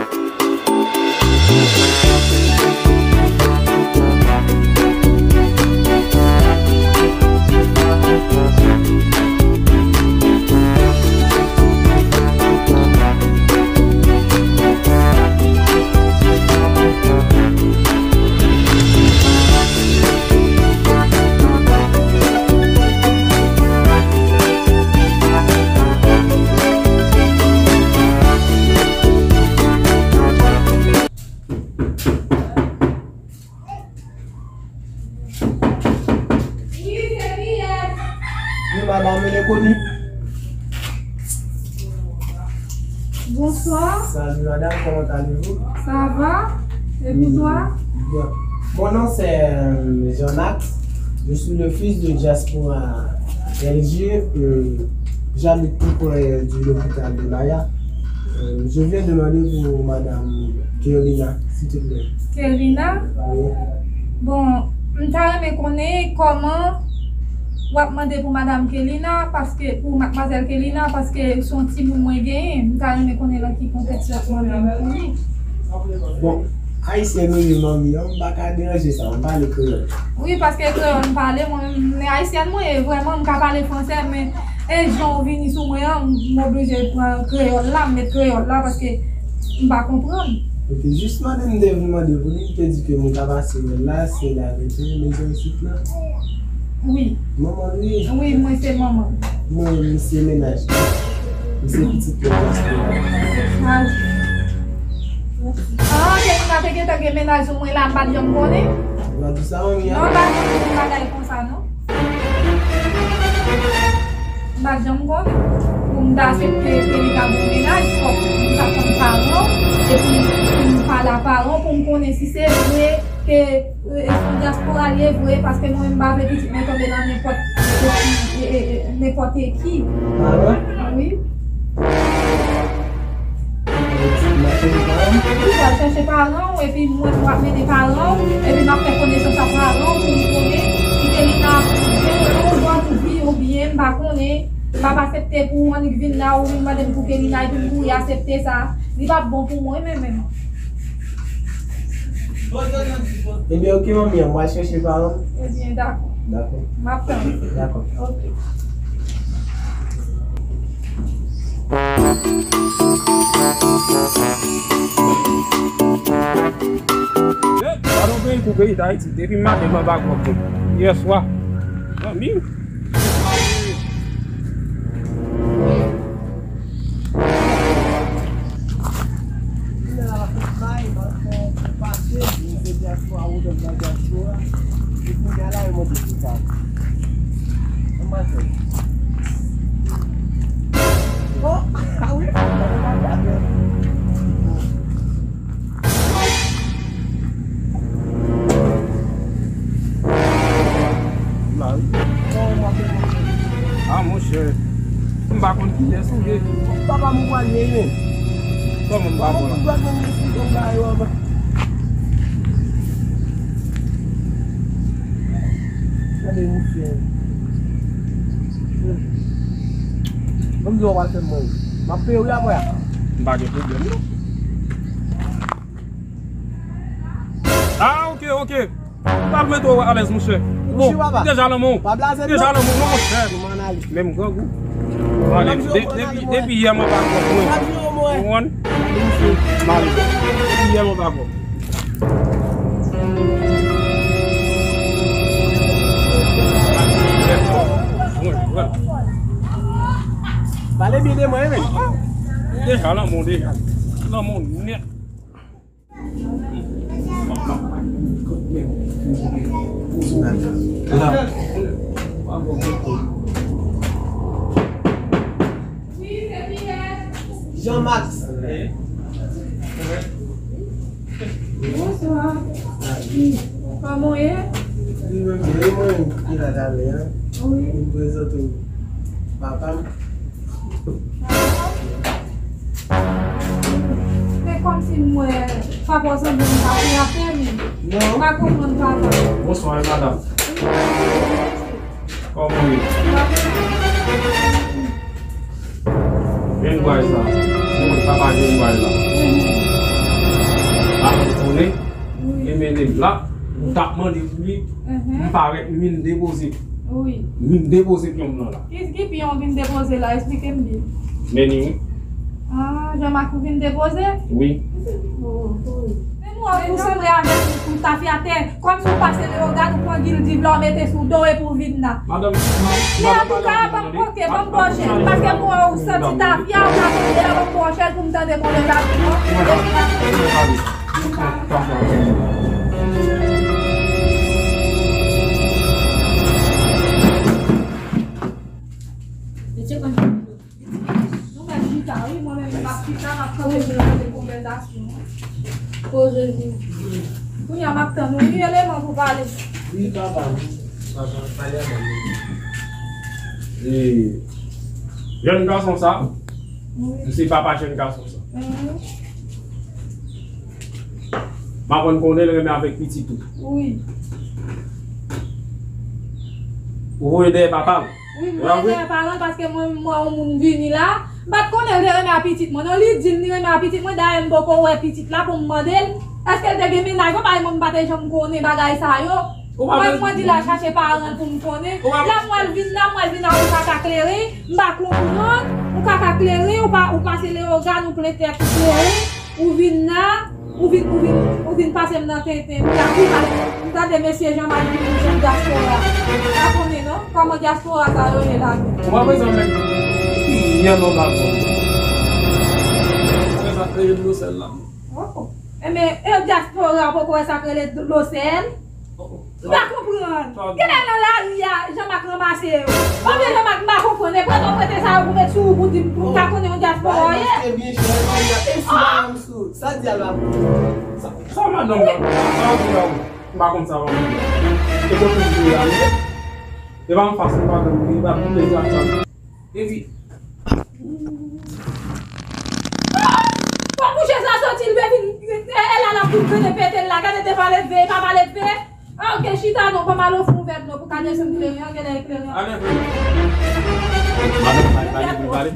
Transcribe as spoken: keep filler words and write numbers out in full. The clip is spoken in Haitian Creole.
Wi, madanm, Melekoni. Bonsoir. Salut madame, comment allez-vous? Ça va? Et vous, toi? Bien. Mon nom c'est euh, Jean-Max. Je suis le fils de diaspora L G. Euh, j'habite tout près du l'hôpital de Maya. Euh, je viens demander pour madame Kerlina, s'il te plaît. Kerlina? Oui. Bon, m ta renmen konnen kòman w ap mande pou madam Kerlina, paske, pou madmwazèl Kerlina, paske se yon timoun mwen genyen. M ta renmen konnen nan ki kontèks w ap mande m pou li. Bon, ayisyen nou ye manmi an, m pa ka deranje sa, m pale kreyòl. Wi, paske kreyòl m pale, mwen menm, men ayisyèn mwen ye, vrèman, m ka pale fransè, men e jan w vini sou mwen an, m oblije pran kreyòl la, m met kreyòl la, paske m pa konprann. Ok, jis mande m te vin mande pou li, m te di ke moun k ap asire l la, se la rete, men jan isit la. Wi. Manman l wi. Wi, mwen se manman. Mwen, m se mennaj li. M se pitit mennaj li. Ah, Kerlina te gentan gen mennaj ou mwen la, m pa t janm konnen. Ou pa di sa, manmi an? Non, m pa t janm konnen bagay konsa, non. M pa t janm konnen. Pou m ta aksepte ke li ta gen mennaj, fòk m ta konn paran w, epi pou m pale a paran w, pou m konnen si se vre ke, e, e, sou dyaspora l ye vre, paske mwen menm m pa vle pitit mwen tonbe nan nenpòt, e, e, e, e, nenpòt ki. Paran? Wi. Ou pral chèche paran w, epi mwen, m ap mennen paran w, epi m ap fè konesans ak paran w pou m konnen si Kerlina ap gen yon lòt vi oubyen m pa konnen. M ap aksepte pou w annik vin la, ou vin mande m pou Kerlina, epi m kouri aksepte sa. Li p ap bon pou mwen menm, menm. Ebyen, ok, manmi an, m al chèche paran m. Ebyen, dakò. Dakò. M ap tann. Dakò. Ok. Gade yon peyi kou peyi Dayiti, depi maten m anba gwòg mwen. Yè swa, zanmi m. Oh, ah wi. Ah, monchè. M pa konn kilès ou ye. Papa m ou pral ye, men. Kòman m pa konn la? Gade misye. Ban m di w, w al fè m manje. M ap peye w wi apre a. M pa gen pwoblèm, non. Ah, ok, ok. M pral mete w alèz, monchè. Bon, deja lanmou. Deja lanmou, non, monchè. Menm grangou. Bon, ale, de-, depi, depi yè m anba gwòg mwen. Ou konprann? M ale. Depi yè m anba gwòg. Pale byen de mwen, men. Deja lanmou, deja. Lanmou nèt. Jean-Max. Bonswa. Kòman w ye? Wi, mwen byen. E mwen ki la talè a. Wi. Mwen prezante w papa m. Se kòmsi m wè papa w sanble m pa fè afè menm. Non. M pa konprann papa. Bonswa, madanm. Kòman w ye? Jwenn gwaj la. Jwenn papa jwenn gwaj la. La, ou t ap mande pou li, m parèt, m vin depoze. Wi. M vin depoze pyon m nan la. Ki, ki pyon w vin depoze la? Esplike m byen. Men ni wi. Ah, Jean Marc ou vin depoze? Wi. Men mwen ou sanble avèk yon tafyatè. Kòmsi w pase lewogàn, ou pran gildiv la, w mete sou do w epi w vin la. Madanm, men antouka, ban m kote, ban m bòchèl. Paske mwen ou santi tafya, ou ka tande la, ban m bòchèl pou m tande konnen tafya. Mesye konn. Nou mèt chita, wi, mwen menm m ap chita, m ap tande pou nou tande konvèsasyon an. Poze nou. Kounye a m ap tann ou, wi, eleman pou pale. Wi, papa, wi. Papa, pale avè m. E, jèn gason sa, wi. M se papa jèn gason sa. Mhm. M aprann konnen l renmen avèk pitit ou. Wi. Ou voye dèyè papa l. Wi, m voye dèyè papa l paske mwen, mwen, yon moun vini la. M pa t konnen l te renmen ak pitit mwen. Non, li di m li renmen ak pitit mwen. Dayè, m poko wè pitit la pou m mande l. Èske l te gen mennaj? Ou pa mwen, m pa te janm konnen bagay sa yo. Mwen, mwen di l al chache paran l pou m konnen. Lè m wè l vin la, m wè l vin ak yon kaka kleren. M pa konprann. Yon kaka kleren, ou pa, ou pase lewogàn, ou plen tèt, ou kleren. Ou vin la, ou vin, ou vin, ou vin pase m nan tenten. M ta pi mal. M tande mesye Jean Marc di pou jèn dyaspora. M pa konnen non, kòman dyaspora sa yo ye la menm. Ou pa bezwen menm. Yè non pa bon. Sa sa kreye dlo sèl la. Oh. Enben, e dyaspora poko wè sa k rele dlo sèl. M pa konprann. Genlè nan lari a, Jean Marc ranmase yo. Oubyen Jean Marc m pa konprann. E prete w prete sa yo pou met sou ou pou di m pou m ka konnen yon dyaspora w ye. Bagay mache byen chè, bagay ap esi madanm sou. Sa di a la pou ou? Sa, sa madanm la? Sa w di la ou? M pa konn sa w ap di. E kote m di la, wi? E pa anfas nou madanm, wi, pa pou lezak sa. Epi. Bon, kouche sa soti, l vin, e, e la, l ap vin pete, pete l la. Gade, te pa leve, pa pa leve. Ah, ok, chita non, pa mal ofri ouvè dlo pou ka desann kleren an, genlè e kleren an. Ale, ale. Madanm, pale, pale, pale.